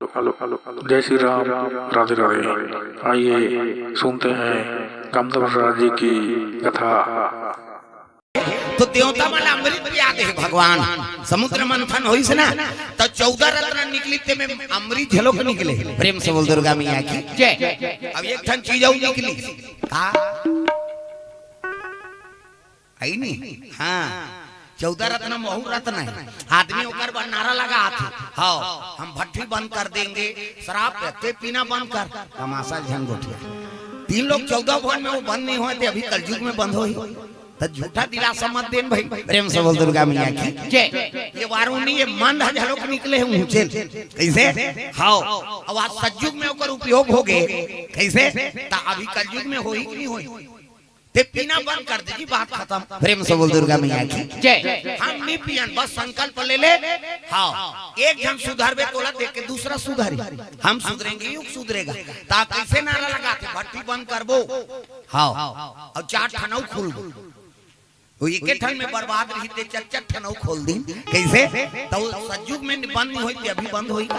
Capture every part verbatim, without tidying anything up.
जय श्री राम, राधे राधे। आइए सुनते हैं कामदेव राजा जी की कथा। तो देवता मन अमृत पिया दे भगवान, समुद्र मंथन होइस ना, तो चौदह रत्न निकली, ते में अमृत झलक निकले। प्रेम से बोल दुर्गा मैया की। जय। अब एक ठन चीज अउ निकली का? आई नी? हाँ, चौदह रत्न महू रत्न है। आदमी ओकर बर नारा लगा आथे, "हाँ, हम भट्ठी बंद कर देंगे, शराब पीते पीना बंद कर।" तमाशा झन गोठिया। तीन लोग चौदह भुवन में वो बंद नहीं होए थे, अभी कलयुग में बंद होही। तो झूठा दिलासा मत देन भाई। प्रेम से बोल दुर्गा मैया की। जय। ये वारुणी, ये मंद ह झलक निकले हैं ऊंचे। कैसे? हाँ। अब आज सतयुग में ओकर उपयोग हो गए। कैसे? ता अभी कलयुग में होही कि नहीं होही? ते पीना बंद कर दे जी, बात खत्म। प्रेम से बोल दुर्गा मैया की। जय। हम नहीं पियन, बस संकल्प ले ले। हाँ, एक झन सुधरबे तोला देख के दूसरा सुधरी। हम सुधरेंगे, युग सुधरेगा। ता कैसे नारा लगाथे, भट्ठी बंद करबो। हाँ, और चार ठन अउ खुलबो। वो एके ठन में बर्बाद रही ते चार चार ठन अउ खोल दिन। कैसे? तो सतयुग में बंद नहीं होई ते अभी बंद होई का?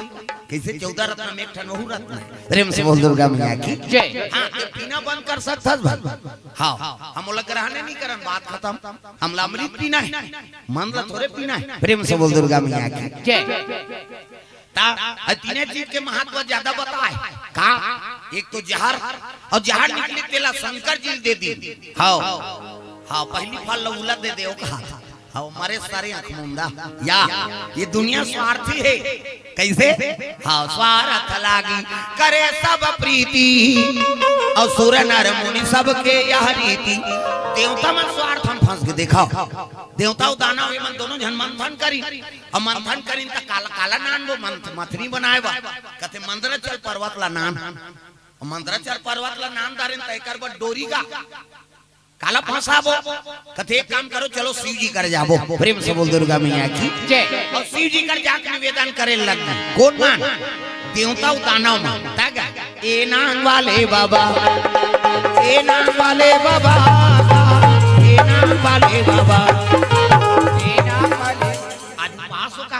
कैसे चौदह रत्न में एक ठन वहू रत्न है। प्रेम से बोल दुर्गा मैया की। जय। हाँ, ते पीना बंद कर सकथस भाई। हाँ, हम ओला ग्रहण नहीं करन, बात खत्म। हमला अमृत पीना है, मंद ला थोड़े पीना है। प्रेम से बोल दुर्गा मैया की। जय। ता अ तीने चीज के महत्व ज्यादा बताए का? एक तो जहर, और जहर निकली तेला शंकर जी दे दी। हाँ, हाँ, पहली फल ला उला दे दे, ओ कहा। हाँ, मरे सारे आँख मुंदा। या, ये दुनिया स्वार्थी है। कैसे? हाँ, स्वार्थ लागी करे सब प्रीति, और सुर नर मुनि सबके यह रीति। देवता मन स्वार्थ में फंस के देखा, देवता अउ दानव ये मन दोनों झन मंथन करी, अउ मंथन करिन त काला, काला नानबो मंथ-, मथनी बनाए बर। कथे, "मंदराचल पर्वत ला नान।" अउ मंदराचल पर्वत ला नान डारेन त एकर बर डोरी गा। काला फंसाबो? कथे, "एक काम करो, चलो शिव जी कर जाबो।" प्रेम से बोल दुर्गा मैया की। जय। अउ शिव जी कर जाके निवेदन करे लग गए। कौन मन? देवता अउ दानव मन। ता गा, "ए नांग वाले बाबा, ए नांग वाले बाबा, ए नांग वाले बाबा।" आज पास हो का?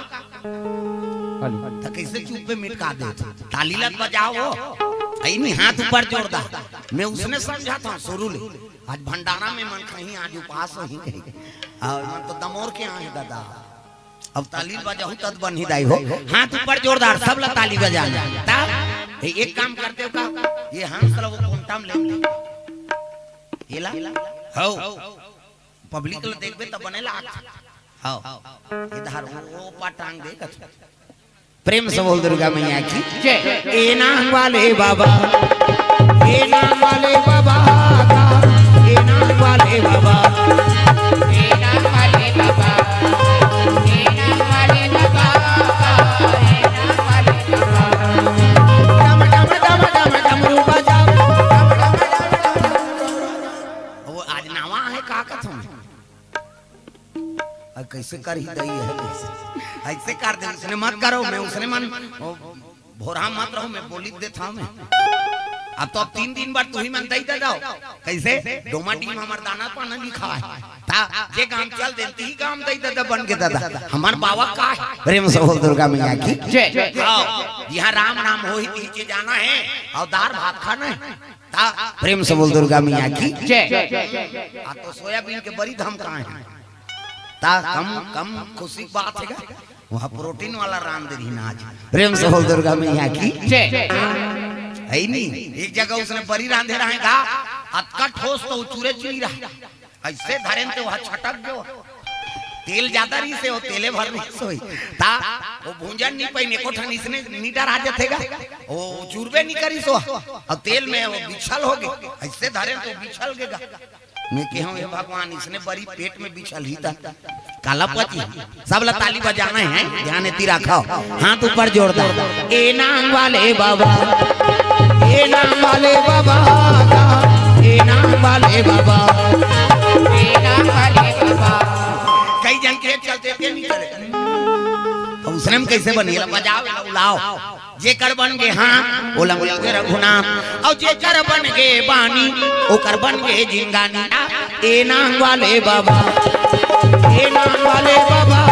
हेलो। त कैसे चुप पे मिटका दे? ताली लत बजाओ। आई नहीं, हाथ ऊपर जोर दा। मैं उसने समझा था शुरू ले। आज भंडारा में मन कहीं आज उपास नहीं कहीं। और मन तो दमोर के आए दादा। अब ताली बजाऊ तद बन ही दाई हो। हाथ ऊपर जोरदार, सब ला ताली बजाना। तब ए-, एक काम करते हो का? ये हंस ला वो कोंटा में ले। ये ला? हो। पब्लिक ला देखबे तब बने ला। हो। इधर वो, वो पा टांग दे कछु। प्रेम से बोल दुर्गा मैया की। जय। ए नाम वाले बाबा, ए नाम वाले बाबा, ए नाम वाले बाबा, ए नाम वाले बाबा, ए नाम वाले बाबा, ए नाम वाले बाबा। डम डम डम डम डमरू बजाओ। वो आज नवा है का कथम? अब कैसे कर ही दई है, कैसे? ऐसे कर दे, उसने मत करो, मैं उसने मन, ओ, भोरा मत रहो, मैं बोली देता हूँ मैं। अब तो अब तीन दिन बाद तू ही मन दई दे दो। कैसे? डोमा डीम हमार दाना पाना लिखा है। ता, जे गांव चल देती ही गांव दई दे दे बन के दादा। हमार बाबा का है? प्रेम से बोल दुर्गा मैया की। जय। हाँ, यहाँ राम नाम हो ही तीन चीज जाना है और दार भात खाना है। ता, प्रेम से बोल दुर्गा मैया की। जय। आ तो सोयाबीन के बरी धमकाए हैं। ता कम, कम खुशी की बात है का? वहाँ प्रोटीन वाला रांध रही ना आज। प्रेम से बोल दुर्गा मैया की। जय। है नी, एक जगह उसने बरी रांधे रहे का, अतका ठोस तो चूरे चुरी रहा। ऐसे धरेन ते वहाँ छटक गयो। तेल ज्यादा रही से, वो तेले भर नहीं सोई। ता, वो भूंजन नहीं पाई, एको ठन इसने नहीं डरा जाते गा। वो चूरबे नहीं करी सो। और तेल में वो बिछल हो गई। ऐसे धरेन ते बिछल गेगा। मैं कहूँ, "हे भगवान, इसने बरी पेट में बिछल ही था।" काला पति, सब ला ताली बजाना है, ध्यान एती रखो, हाथ ऊपर जोर दा। ए नाम वाले बाबा, ए नाम वाले बाबा, ए नाम वाले बाबा, ए नाम वाले बाबा। कई जन के चलते के नहीं करे। अब उसने हम कैसे बनी? ला बजाओ, ला उलाओ। जेकर बन गे हाँ, ओला मिल गे रघुनाम। अउ जेकर बन गे बानी, ओकर बन गे जिंदगानी। ए नाम वाले बाबा, ए नाम वाले बाबा,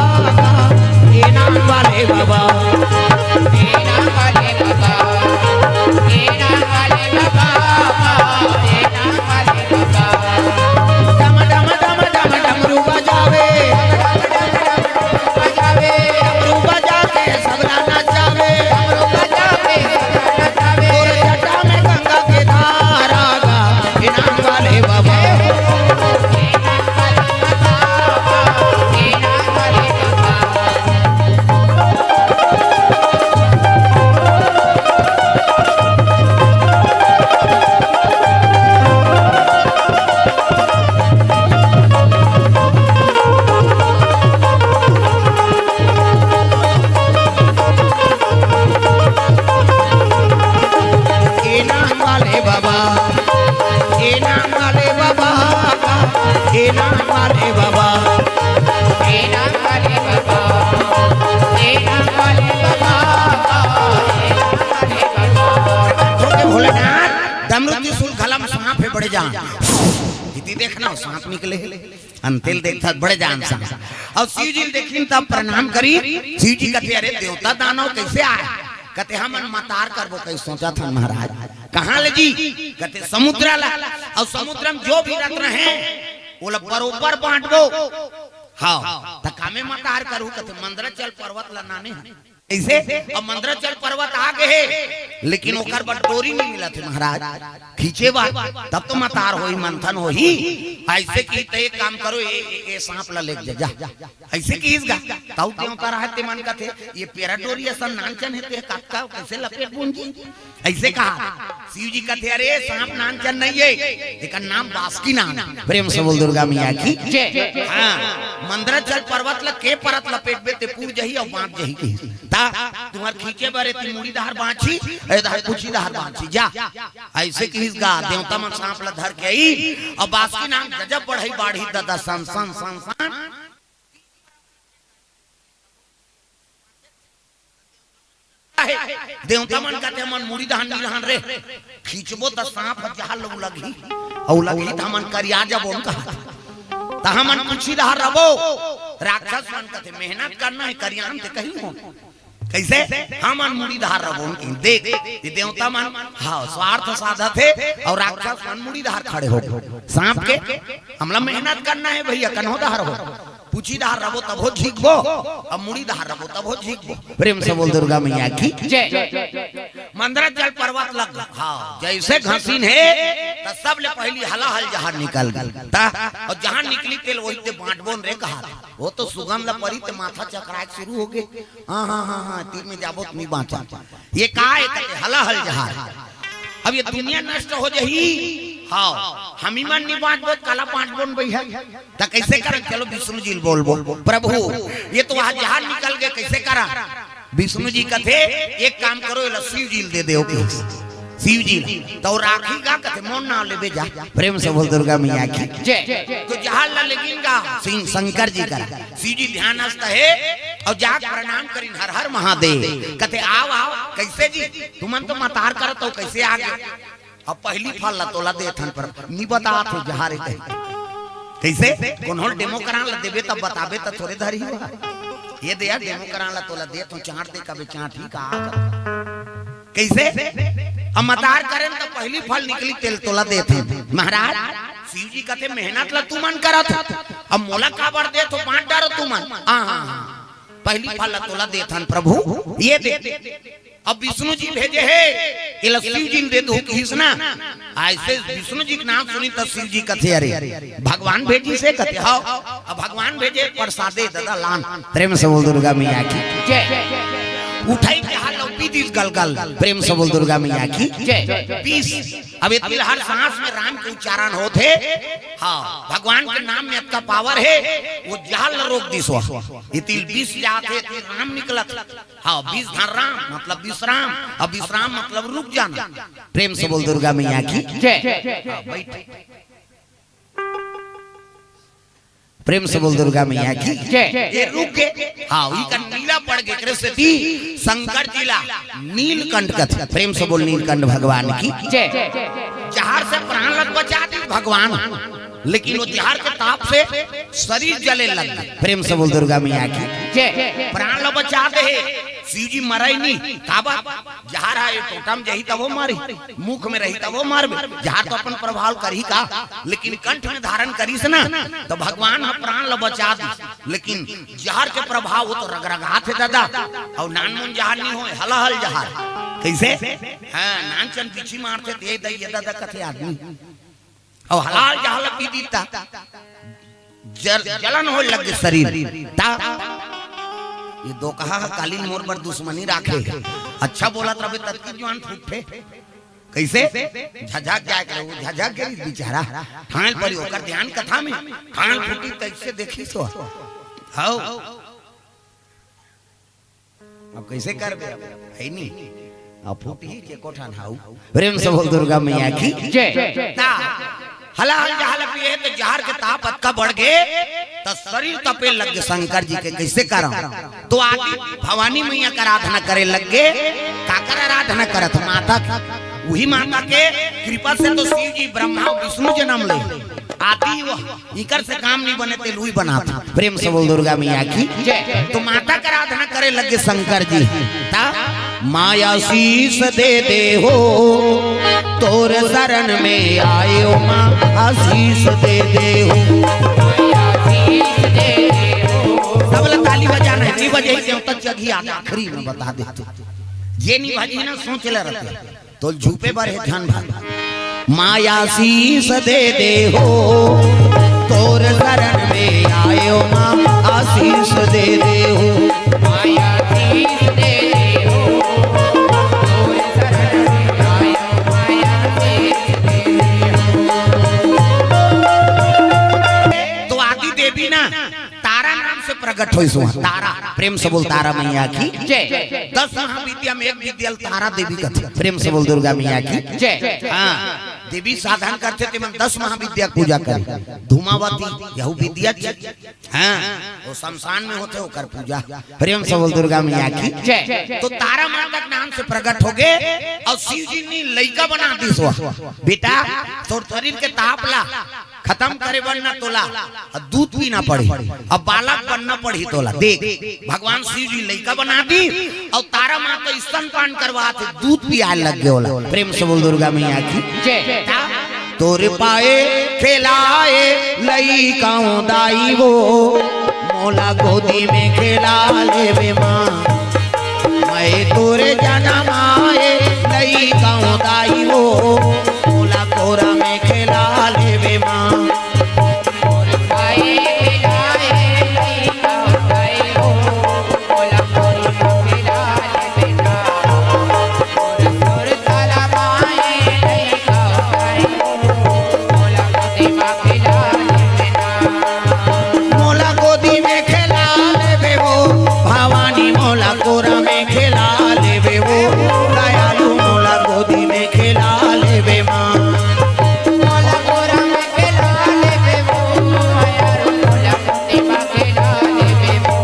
ए नाम वाले बाबा, ए नाम वाले अमृत त्रिशूल गला म सांप हे बड़े जान। इति देखना हो सांप निकले हे। अंतेल देखत बड़े जान सांप। अउ शिव जी ल देखिन तब प्रणाम करिन। शिव जी कथे, "अरे देवता दानव कइसे आय?" कथे, "हमन मतार करबो कइसे सोचत हन महाराज।" "कहाँ ले जी?" कथे, "समुद्र ला।" "अउ समुद्र म जो भी रत्न हे ओला बरोबर बांटबो।" "हाँ।" "त कामे मतार करहू?" कथे, "मंदराचल पर्वत ला नाने हन।" अइसे अब मंदराचल पर्वत आ गे हे, लेकिन ओकर बर डोरी नइ मिलत हे महाराज, खींचे बर, तब तो मतार होही, मंथन होही। अइसे किहिस त एक काम करो, ए, ए, ए सांप ला लेग जा, जा। अइसे किहिस गा, तउ देवता रहय ते मन कथे, ये पेरा डोरी असन नानचन हे, ते कतका कइसे लपेटबो जी? अइसे कहा। शिव जी कथे, "अरे सांप नानचन नइ हे, एकर नाम बासुकीनाग।" प्रेम से बोल दुर्गा मैया की। जय। हाँ, मंदराचल पर्वत ल के परत लपेटबे ते पूर जही अउ बांच जही कहिस। त तुंहर खींचे बर एती मुड़ी डहर बांचही, ए डहर पूछी डहर बांचही, जा। अइसे किहिस गा, देवता मन सांप ल धर के आइन, अउ बासुकीनाग गजब बढ़ई बाढ़िस ददा, सन, सन, सन, सन। देवता मन कथे, "हमन मुड़ी डहर नइ रहन रे, खींचबो त सांप ह जहर ल उलगही, अउ उलगही त हमन करिया जबो न कहत। त हमन पूछी डहर रबो।" राक्षस मन कथे, "मेहनत करना हे, करियान ते कहीं हो।" कइसे? "हमन मुड़ी डहर रबो न कहीं।" देख, ये देवता मन, हाँ, स्वार्थ साधत हे, अउ राक्षस मन मुड़ी डहर खड़े हो गे। सांप के, "हमला मेहनत करना हे भइया, कन्हो डहर हो।" पूछी डहर रबो तभो झिकबो, अउ मुड़ी डहर रबो तभो झिकबो। प्रेम से बोल दुर्गा मैया की। जय। मंदराचल पर्वत लग, हाँ, जइसे घसीन हे, त सबले पहिली हलाहल जहर निकल गे। त, अउ जहर निकलिस तेला ओही ते बांटबो न रे कहा। ओ तो सुगंध ल परिस ते माथा चकराय के शुरू हो गे। हाँ, हाँ, हाँ, हाँ, तीर में जाबो त नइ बांचा। ये का हे कथे, हलाहल जहर। अब ये दुनिया नष्ट हो जही। हाँ, हमी मन नइ बांचबो, काला बांचबो न भइया। त कइसे करन? चलो विष्णु जी ल बोलबो, "प्रभु, ये तो वहाँ जहर निकल गे, कइसे करन?" विष्णु जी कथे, "एक काम करो, एला शिव जी ल दे देव।" शिव जी ल। त ओ राखही गा, कथे, "मोर नाव लेबे जा।" प्रेम से बोल दुर्गा मैया की। जय। त जहर ला लेगिन गा, शिव शंकर जी करा। शिव जी ध्यानस्थ हे, अउ जाके प्रणाम करिन, "हर हर महादेव।" कथे, "आव, आव, कइसे जी? तुमन तो मतार करत हो, कइसे आ गे?" "अब पहिली फल ला तोला देथन, पर नइ बतात हों जहर हे कहिके।" कइसे? कोनो ल डेमो करान ला देबे, तब बताबे, त थोरे धरही हो। "ये दे यार, डेमो करान ला तोला देथों, चांट दे कबे चांटही का।" कइसे? "अब मतार करेन त पहिली फल निकलिस तेला तोला देथन।" महाराज, शिव जी कथे, "मेहनत ला तुमन करत हो, अब मोला काबर देथो, बांट डारो तुमन।" हाँ, हाँ, हाँ। "पहिली फल ला तोला देथन प्रभु, ये दे।" अब विष्णु जी भेजे हे, एला शिव जी ल दे दो किहिस ना। अइसे विष्णु जी के नाम सुनिस त शिव जी कथे, "अरे, भगवान भेजिस हे?" कथे, "हव।" अब भगवान भेजे, "प्रसादे ददा लान।" प्रेम से बोल दुर्गा मैया की। जय। उठई के हाल लौकी दिस गलगल। प्रेम से बोल दुर्गा मैया की। जय। पीस। अब एती ले हर सांस में राम के उच्चारण होत हे। हाँ, भगवान के नाम में अतका पावर हे, ओ जहर ल रोक दिस। एती ले विष जात हे, एती ले राम निकलत। हाँ, विष धर राम, मतलब विश्राम, अउ विश्राम मतलब रुक जाना। प्रेम से बोल दुर्गा मैया की। जय। हाँ, बैठ। प्रेम से बोल दुर्गा मैया की। जय। ये रुक गे। हाँ, इकर नीला पड़ गे, एकरे सेती शंकर जी ला नीलकंठ कथे। प्रेम से बोल नीलकंठ भगवान की। जय। जहर से प्राण ला बचा दिस भगवान, लेकिन ओ जहर के ताप से शरीर जले लग गे। प्रेम से बोल दुर्गा मैया की। जय। प्राण ला बचा दे हे, शिव जी मरय नहीं, काबर? जहर हे, टोंटा म जही तभो मारही, मुख में रही तभो मारबे। जहर तो अपन प्रभाव करही का, लेकिन कंठ में धारण करिस ना, त भगवान ह प्राण ल बचा दिस। लेकिन जहर के प्रभाव ओ तो रगरगात हे ददा, अउ नानमुन जहर नइ होय, हलाहल जहर। कइसे? हाँ, नानचन बिच्छी मारथे त ए दई, ए ददा कथे आदमी। अउ हलाहल जहर ल पी दिस त जल-, जलन होय लग गे शरीर। त ये दोकहा ह काली मोर बर दुश्मनी राखे हे। अच्छा बोलत रबे ततकी जुआन फूटथे। कइसे? झझक जाय के, ओ झझक गे रिहिस बिचारा। ठान परी ओकर ध्यान कथा में। ठान फूटी तइसे देखिस ओ। हव। अब कइसे करबे अब? हे नी। अब फूटही के कोठन हाउ। प्रेम से बोल दुर्गा मैया की। जय। त हलाहल जहर ल पिए त जहर के ताप अतका बढ़ गे, त शरीर तपे लग गे शंकर जी के। कइसे करंव? त आदि भवानी मैया के आराधना करे लग गे। काकर आराधना करत? माता के। उही माता के कृपा से तो शिव जी ब्रह्मा अउ विष्णु जनम ले। आदि वो इकर से काम नहीं बने, ते लुई बनात। प्रेम से बोल दुर्गा मैया की। जय। तो माता के आराधना करे लगे शंकर जी। ता माँ आशीष दे दे हो, तोर शरण में आयो माँ, आशीष दे दे हो। सबला ताली बजाना है, नहीं बजाई तो तक जगी आखिरी में बता देते। ये नहीं बजी ना, सोच ले रहते। तो झूपे बर हे धन भाग। माँ आशीष दे दे हो, तोर शरण में आयो माँ, आशीष दे दे हो। माँ आशीष दे दे हो, तोर शरण में आयो माँ, आशीष दे दे हो। तो आदि देवी ना तारा नाम से प्रकट होइस उहाँ। तारा, प्रेम से बोल तारा मैया की। जय। दस महाविद्या में एक विद्या ल तारा देवी कथे। प्रेम से बोल दुर्गा मैया की। जय। हाँ, देवी साधन करथे ते मन दस महाविद्या के पूजा करे। धूमावती, यहू विद्या। हाँ, वो शमशान में होथे ओकर पूजा। प्रेम से बोल दुर्गा मैया की। जय। तो तारा माता के नाम से प्रकट होगे अउ शिव जी ने लइका बना दिस उहाँ। बेटा, तोर शरीर के ताप ला खतम करे बर न तोला अब दूध पीना पड़ही, अब बालक बनना पड़ही तोला। देख, भगवान शिव जी लइका बना दिस अउ तारा माता स्तनपान करवाथे, दूध पियाए लग गे ओला। प्रेम से बोल दुर्गा मैया की। जय। तोर पाए खेलाए लइका दाई वो, मोला गोदी में खेला लेबे माँ। मैं तोरे जनम आए लइका दाई वो, मोला कोरा में खेला लेबे माँ। मोला गोदी में खेला लेबे वो, भवानी मोला कोरा में खेला लेबे वो, दयालु मोला गोदी में खेला लेबे माँ। मोला कोरा में खेला लेबे वो, मयारू मोला गोदी में खेला लेबे वो,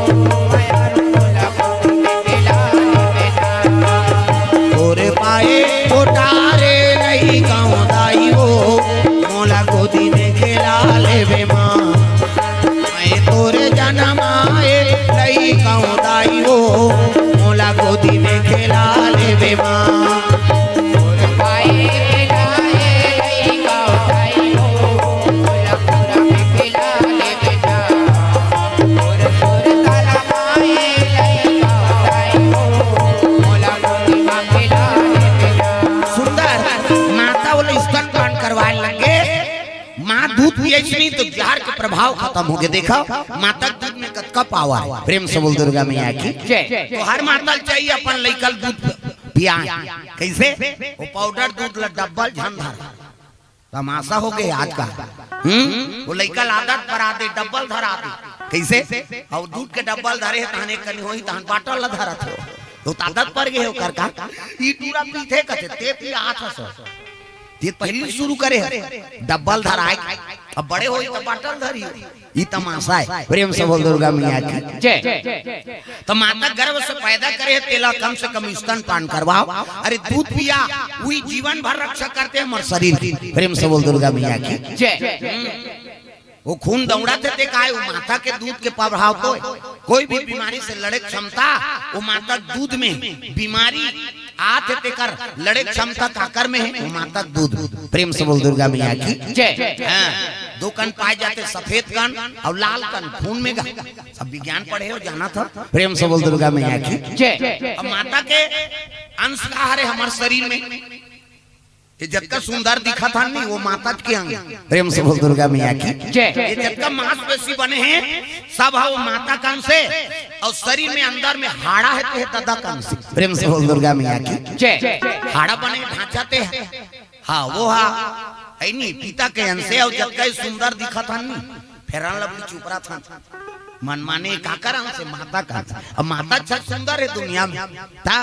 मयारू मोला गोदी में खेला लेबे ना। तोरे पाए कोटारे नहीं गाँव दाई वो, मोला गोदी में खेला लेबे माँ। मैं तोरे जनम आए लइका दाई वो, मोला गोदी में खेला लेबे माँ। सुंदर माता बोले स्तनपान करवाए लगे। माँ दूध पियइस नहीं तो जहर के प्रभाव खतम होगे। देखा, माता के दूध में कतका पावर हे। प्रेम से बोल दुर्गा मैया की। जय। तो हर माता ल चाहिए अपन लइका ल दूध पियाए। कइसे? वो पाउडर दूध ला डब्बा ल झन धर। तमाशा होगे आज का। हम्म, वो लइका ल आदत परा दे, डब्बा ल धरा दे। कइसे? अउ दूध के डब्बा ल धरे हे, तहन एक कनी होही, तहन बाटल ला धरत हे। तो आदत पर गे हे ओकर का। ई टूरा पीथे कथे, ते पी आत हस। ये पहिली शुरू करे हे, डब्बा ल धराए, अब बड़े होही त बाटल धरी। ई तमाशा हे। प्रेम से बोल दुर्गा मैया की। जय। त माता गर्भ से पैदा करे हे, तेला कम से कम स्तनपान करवाओ। अरे दूध पिया, वही जीवन भर रक्षा करथे हमर शरीर की। प्रेम से बोल दुर्गा मैया की। जय। वो खून दौड़त हे ते काय, वो माता के दूध के प्रभाव तो हे। कोई भी बीमारी से लड़े क्षमता वो माता के दूध में, बीमारी आत हे तेकर लड़े क्षमता काकर में हे, वो माता के दूध। प्रेम से बोल दुर्गा मैया की। जय। हाँ, दो कन पाए जाथे, सफेद कन अउ लाल कन, खून में गा। सब विज्ञान पढ़े हो, जाना था। प्रेम से बोल दुर्गा मैया की। जय। अब माता के अंश का हरे हमर शरीर में, ये जतका सुंदर दिखत हन नी, वो माता के अंग। प्रेम से बोल दुर्गा मैया की। जय। ये जतका मांसपेशी बने हे, सब हे वो माता के अंश हे। अउ शरीर में अंदर में हाड़ा हे, ते हे ददा के अंश। प्रेम से बोल दुर्गा मैया की। जय। हाड़ा बने ढांचा ते हे। हाँ, वो हा। हे नी, पिता के अंश हे, अउ जतका ही सुंदर दिखत हन नी, फेरन लवली चुपरा था। मन माने काकर अंश हे, माता के अंश। अब माता अच्छा सुंदर हे दुनिया में। ता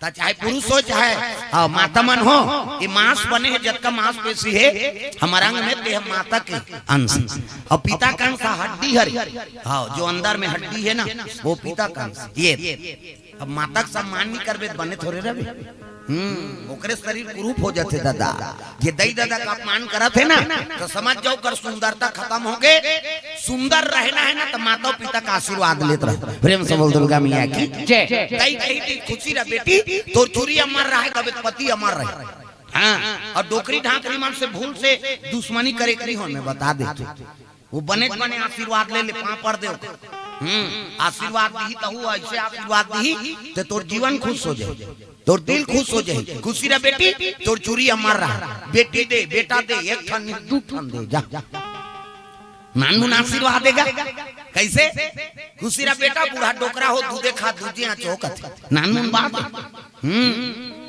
त चाहे पुरुष हो, चाहे, हाँ, माता मन हो, ये मांस बने हे, जतका मांसपेशी हे हमर अंग में, ते हे माता के अंश। अउ पिता के अंश हड्डी हरे, हाँ, जो अंदर में हड्डी हे ना, वो पिता के अंश। ये अब माता के सम्मान नहीं करबे त बने थोरे रहबे। हम्म, ओकरे शरीर कुरूप हो जाथे दादा। ये दई दादा का अपमान करत हे ना, तो समझ जाओ, कर सुंदरता खत्म हो गे। सुंदर रहना हे ना, तो माता पिता का आशीर्वाद लेत रहो। प्रेम से बोल दुर्गा मैया की जय। दई कही थी, "खुशी रह बेटी, तोर चूरी अमर रहे, कबे पति अमर रहे।" हाँ, और डोकरी ढाकरी मन से भूल से दुश्मनी करे करी हो, मैं बता देथों। वो बने बने आशीर्वाद ले ले, पाँव पर दे ओकर। हम्म, आशीर्वाद दिही तहू ऐसे आशीर्वाद दिही, ते तोर जीवन खुश हो जाए, तोर दिल खुश हो जाए। खुशी रह बेटी, तोर चूरी अमर रहा। बेटी दे, बेटा दे, एक ठन नहीं, दू ठन दे, जा। नानमुन आशीर्वाद देगा। कैसे? खुशी रह बेटा, बूढ़ा डोकरा हो, दूधे खा, दूधे आँच हो कथे। नानमुन बात हे। हम्म।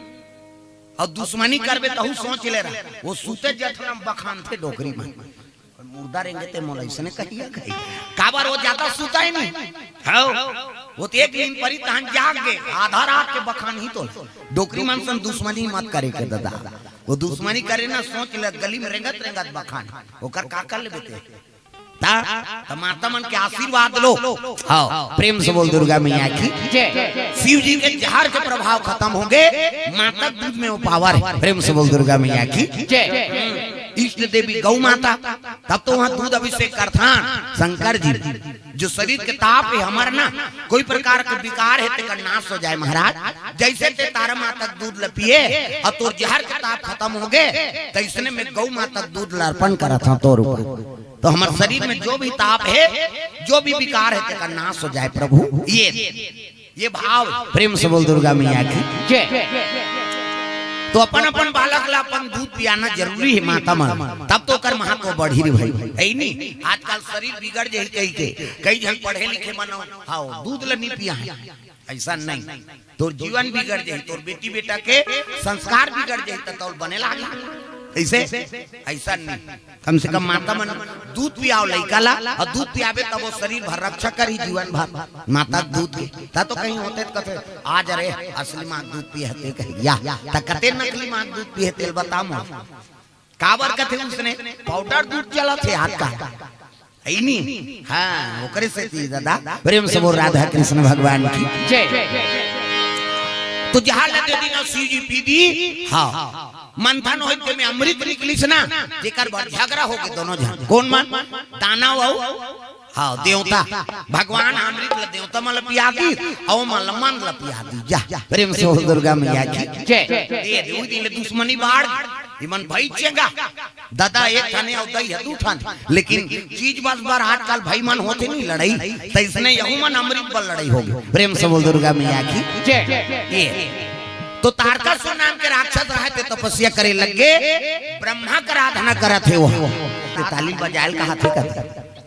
और दुश्मनी करबे तहू सोच ले रहा। वो सूते जठना बखानथे डोकरी मन। मुर्दा रेंगे ते मोला इसने कहिया कही। काबर वो ज्यादा सूता ही नहीं। हाँ। वो तो एक नींद परी तहन जाग गे। आधा रात के बखानही तो। डोकरी मन सन दुश्मनी मत करे के दादा। वो दुश्मनी करे ना, सोच ले, गली में रेंगत रेंगत बखान। ओकर का कर लेबे ते? ता, त माता मन के आशीर्वाद लो। हाँ, प्रेम से बोल दुर्गा मैया की जय। शिव जी के जहर के प्रभाव खत्म हो गे, माता दूध में वो पावर हे। प्रेम से बोल दुर्गा मैया की जय। इष्ट देवी गौ माता, तब तो वहाँ दूध अभिषेक करथन शंकर जी। जो शरीर के ताप हे हमर ना, कोई प्रकार के विकार हे तेकर नाश हो जाए महाराज। जैसे ते तारा माता के दूध ल पिए और तोर जहर के ताप खत्म हो गे, तैसने में गौ माता के दूध ल अर्पण करत हँव तोर ऊपर। तो हमर शरीर में जो भी ताप हे, जो भी विकार हे, तेकर नाश हो जाए प्रभु। ये, ये भाव प्रेम से बोल दुर्गा मैया की जय। तो अपन अपन बालक ला अपन दूध पियाना जरूरी हे माता मन, तब तो ओकर महत्व बढ़ी रे भाई, हे नहीं? आजकल शरीर बिगड़ जाही कही के कई झन पढ़े लिखे मन, हाँ, दूध ला नहीं पिया हे, ऐसा नहीं। तोर जीवन बिगड़ जाही, तोर बेटी बेटा के संस्कार बिगड़ जाही, त तोल बने लागी। ऐसे, ऐसा नहीं। कम से कम माता मन दूध पियाओ लइका ला, और दूध पियाबे तब वो शरीर भर रक्षा करही जीवन भर। माता के दूध के, त तो कहीं होते त कथे, "आज अरे असली माँ के दूध पिए हते," कहे, "या, त कते नकली माँ के दूध पिए हते, बता मोर।" काबर कथे उसने? पाउडर दूध चलत हे आजकल। हे नी? हाँ, ओकरे सेती दादा, प्रेम से बोल राधा कृष्ण भगवान की जय। तो जहाँ लगे दिन शिव जी पी दी, हाँ, मंथन होय ते में अमृत निकलिस ना, जेकर बर झगड़ा हो गे दोनों झन। कौन मन? दानव अउ, हाँ, देवता। भगवान अमृत ल देवता मन ल पिया दी, अउ मन ल मन ल पिया दी। जा, प्रेम से बोल दुर्गा मैया की जय। दे दे, उही दिन ले दुश्मनी बाढ़, इमन भई चेंगा। दादा एक ठने अउ दई ह दू ठन, लेकिन चीज बस बर आजकल भाई मन होथे नहीं लड़ाई, तैसने यहू मन अमृत बर लड़ाई हो गे। प्रेम से बोल दुर्गा मैया की जय। ये तो तारकासुर नाम के राक्षस रहे ते तपस्या करे लग गे, ब्रह्मा के आराधना करत हे वो। ते ताली बजायल कहा थे कथे।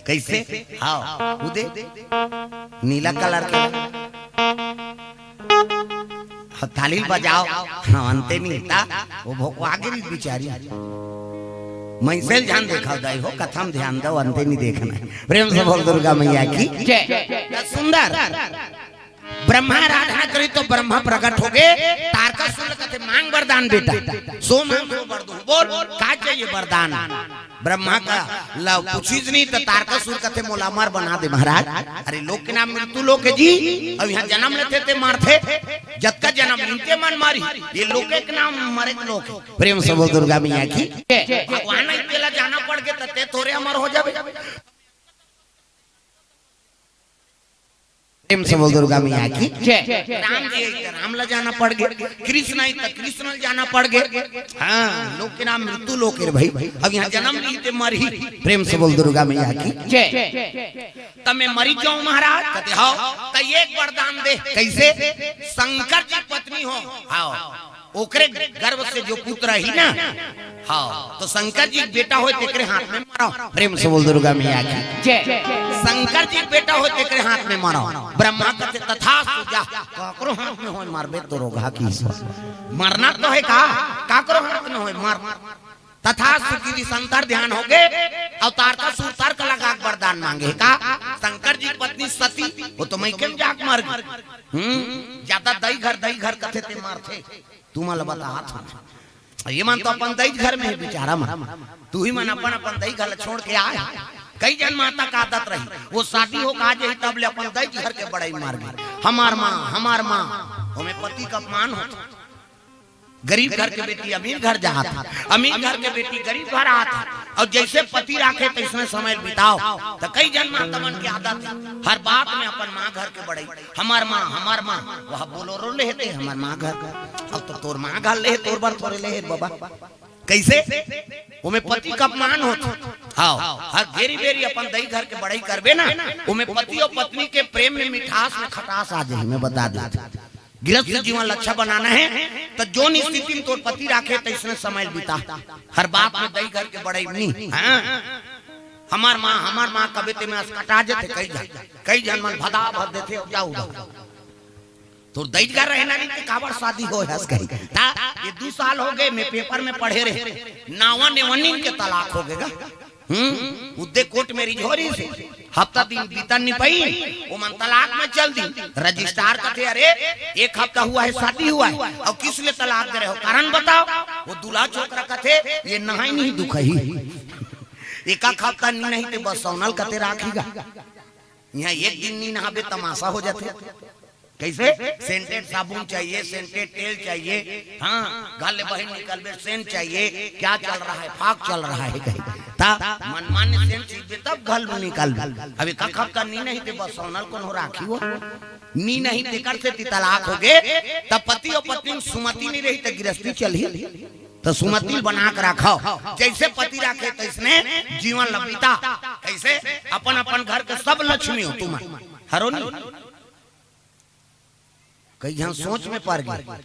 कैसे? हाँ, वो दे नीला कलर के। हाँ, ताली बजाओ। हाँ, अंते नहीं था। वो भोकवा गिरी बेचारी। मैं से ध्यान देखा दाई हो, कथा म ध्यान दो, अंते नहीं देखना हे। प्रेम से बोल दुर्गा मैया की जय। सुंदर। ब्रह्मा आराधना करी तो ब्रह्मा प्रकट हो गे। तारकासुर कथे, "मांग वरदान बेटा।" "सो मांग, सो वर दूं।" "बोल, का चाहिए वरदान?" ब्रह्मा का ला पूछिस नहीं तो तारकासुर कथे, "मोला अमर बना दे महाराज।" अरे लोक के नाम मृत्यु लोक हे जी, अब यहाँ जन्म लेथे ते मरथे, जतका जन्म इनके मन मारी, ये लोक के नाम मरे के लोक हे। प्रेम से बोल दुर्गा मैया की। भगवान ही तेला जाना पड़ गे त ते थोरे अमर हो जाबे। प्रेम से बोल दुर्गा मैया की जय। राम जी आई त राम ला जाना पड़ गे, कृष्ण आई त कृष्ण ला जाना पड़ गे। हाँ, लोक के नाम मृत्यु लोक हे भाई। अब यहाँ जन्म ली ते मरही। प्रेम से बोल दुर्गा मैया की जय। त मैं मरी जाऊं महाराज? कथे, "हाँ।" त एक वरदान दे। कैसे? शंकर जी पत्नी हो, हाँ, ओकरे गर्भ से जो पुत्र ही ना, हाँ, तो शंकर जी के बेटा होय तेकरे हाथ में मरो। प्रेम से बोल दुर्गा मैया की जय। शंकर जी के बेटा होय तेकरे हाथ में मरो। ब्रह्मा कथे, "तथास्तु, जा, काकरो हाथ में होय मरबे तो रोगहा की ईश्वर। मरना तो हे का, काकरो हाथ में होय मर।" तथास्तु की दिस अंतर ध्यान हो गे। अउ तारकासुर तर्क लगा के वरदान मांगे हे का? शंकर जी की पत्नी सती, वो तो मइके में जाके मर गे। हम्म, ज्यादा दई घर, दई घर कथे ते मरथे। तुमन ल बतात हन। ये मन तो अपन दई घर में हे बिचारा मन। तुही मन अपन अपन दई घर ल छोड़ के आए। कई जन माता का आदत रही, वो शादी हो के आ जाही तब ले अपन दई घर के बड़ाई मारही। हमार माँ, हमार माँ, ओमे पति का अपमान होथे। गरीब घर के बेटी अमीर घर जात हे, अमीर घर के बेटी गरीब घर आत हे, अउ जइसे पति राखे तइसने समय बिताव। त कई झन माता मन के आदत हे, हर बात में अपन माँ घर के बड़ई, "हमर माँ, हमर माँ।" वह बोलोरो ले हे ते, "हमर माँ घर।" अब तो तोर माँ घर ले हे, तोर बर थोरे ले हे बाबा। कइसे? ओमे पति के अपमान होथे। हाँ, हर घेरी बेरी अपन दई घर के बड़ई करबे ना, ओमे पति अउ पत्नी के प्रेम में मिठास में खटास आ जाही। मैं बता देथंव, गृहस्थ जीवन ल अच्छा बनाना हे, त जोन स्थिति में तोर पति राखे, तइसने समय बिता। हर बात में दई घर के बड़ई नी। हाँ, "हमर माँ, हमर माँ" कबे ते में असकटा जथे। कई झन, कई झन मन भदा भद देथे, "अउ जाओ, जाओ।" तोर दई घर रहे ना नी, ते काबर शादी होय हस कही। त ये दू साल होगे, मैं पेपर में पढ़े रहेंव, नावा नेवनिन के तलाक होगे गा। हम्म, उद्दे कोर्ट में रिझोरी से हफ्ता दिन बीतन नी पई, ओमन तलाक में चल दी। रजिस्ट्रार कथे, "अरे, एक हफ्ता हुआ है, शादी हुआ है, अउ किस लिए तलाक दे रहे हो, कारण बताओ।" वो दूल्हा छोकरा कथे, "ये नहाय नहीं दुखही, एक आध हफ्ता नी नहाही ते बस सौनल कते राखही गा।" इहाँ एक दिन नी नहाबे, तमाशा हो जाथे। कइसे? सेंटेड साबुन चाहिए, सेंटेड तेल चाहिए। हाँ, घर ले बहिर निकलबे, सेंट चाहिए। क्या चल रहा है? फाग चल रहा है कही। त मनमाने सेंट सीखबे, तब घर ले निकलबे। अब एक हफ्ता नी नहाही ते बस सौनल कोनो राखही वो। नी नहाही तेकर सेती तलाक होगे, त पति अउ पत्नी में सुमति नी रही, त गृहस्थी चलही। त सुमति ल बना के राखव, जइसे पति राखे तइसने जीवन ल बिता। कइसे? अपन अपन घर के सब लक्ष्मी हो तुमन, हरो नी। कई झन सोच में पर गे,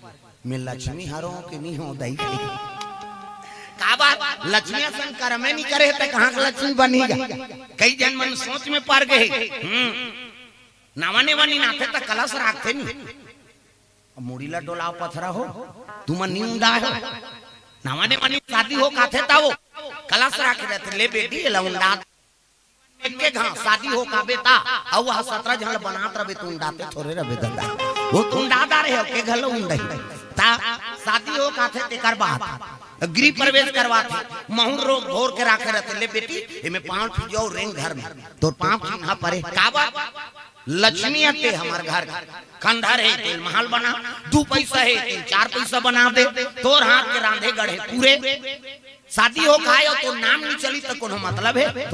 "मैं लक्ष्मी हरों कि नी हों दई?" का बात? लक्ष्मी असन करमे नी करे त कहाँ के लक्ष्मी बनही गा? कई झन मन सोच में पर गे। हम्म, नावा नेवनिन आथे त कलश राखथे नी। अब मुड़ी ला डोलाव पथरा हो, तुमन नी उंडाय हो। नावा नेवनिन शादी हो काथे त वो कलश राखे रहिथे, "ले बेटी, एला उंडा।" एके घांव शादी हो काबे त, अउ वह सतरा झन ल बनात रहिबे त उंडाते थोरे रहिबे ददा। वो तो उंडा डारे हो, के घलो उंडही। त शादी हो काथे तेकर बाद गृह प्रवेश करवाथे, महुर रो घोर के राखे रहिथे, "ले बेटी, एमे पांव ल फिजो अउ रेंग घर में, तोर पांव चिन्हा परे।" काबर? लक्ष्मी अते हमर घर के। खंडहर हे, तेल महल बना, दू पइसा हे, तेल चार पइसा बना दे, तोर हाथ के रांधे गढ़े पूरे। शादी हो काहे हो, तोर नाम नी चली त कोनो मतलब हे?